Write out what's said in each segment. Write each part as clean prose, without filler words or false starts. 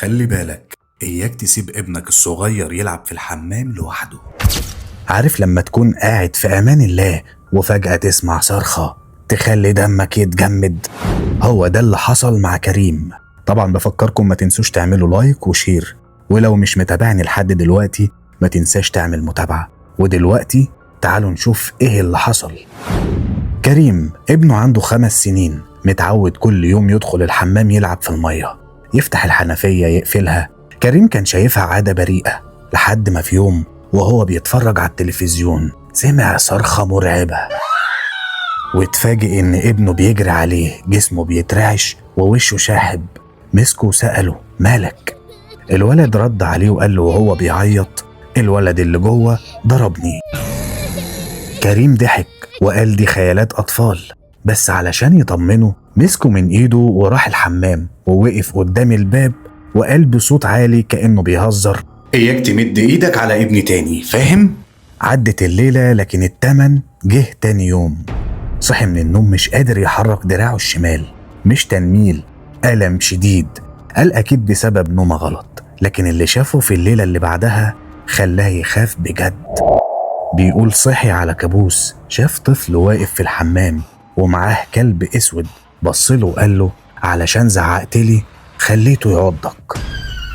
خلي بالك، إياك تسيب ابنك الصغير يلعب في الحمام لوحده. عارف لما تكون قاعد في أمان الله وفجأة تسمع صرخة تخلي دمك يتجمد؟ هو ده اللي حصل مع كريم. طبعا بفكركم ما تنسوش تعملوا like و share، ولو مش متابعني لحد دلوقتي ما تنساش تعمل متابعة. ودلوقتي تعالوا نشوف ايه اللي حصل. كريم ابنه عنده 5 سنين، متعود كل يوم يدخل الحمام يلعب في المية، يفتح الحنفية يقفلها. كريم كان شايفها عادة بريئة، لحد ما في يوم وهو بيتفرج على التلفزيون سمع صرخة مرعبة، واتفاجئ إن ابنه بيجري عليه، جسمه بيترعش ووشه شاحب. مسكه وسأله مالك؟ الولد رد عليه وقال له وهو بيعيط، الولد اللي جوه ضربني. كريم ضحك وقال دي خيالات أطفال، بس علشان يطمنه مسكه من إيده وراح الحمام ووقف قدام الباب وقال بصوت عالي كأنه بيهزر، إياك تمد إيدك على ابني تاني، فاهم؟ عدت الليلة، لكن التمن جه تاني يوم. صحي من النوم مش قادر يحرك دراعه الشمال، مش تنميل، ألم شديد. قال أكيد بسبب نومه غلط، لكن اللي شافه في الليلة اللي بعدها خلاه يخاف بجد. بيقول صحي على كابوس، شاف طفل واقف في الحمام ومعاه كلب اسود، بصله وقال له علشان زعقتلي خليته يعضك.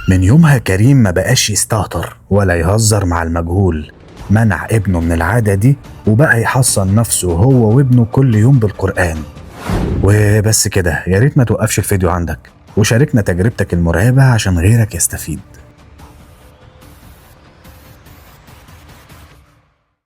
من يومها كريم ما بقاش يستهتر ولا يهزر مع المجهول، منع ابنه من العادة دي وبقى يحصن نفسه هو وابنه كل يوم بالقرآن. وبس كده، يا ريت ما توقفش الفيديو عندك وشاركنا تجربتك المرعبة عشان غيرك يستفيد.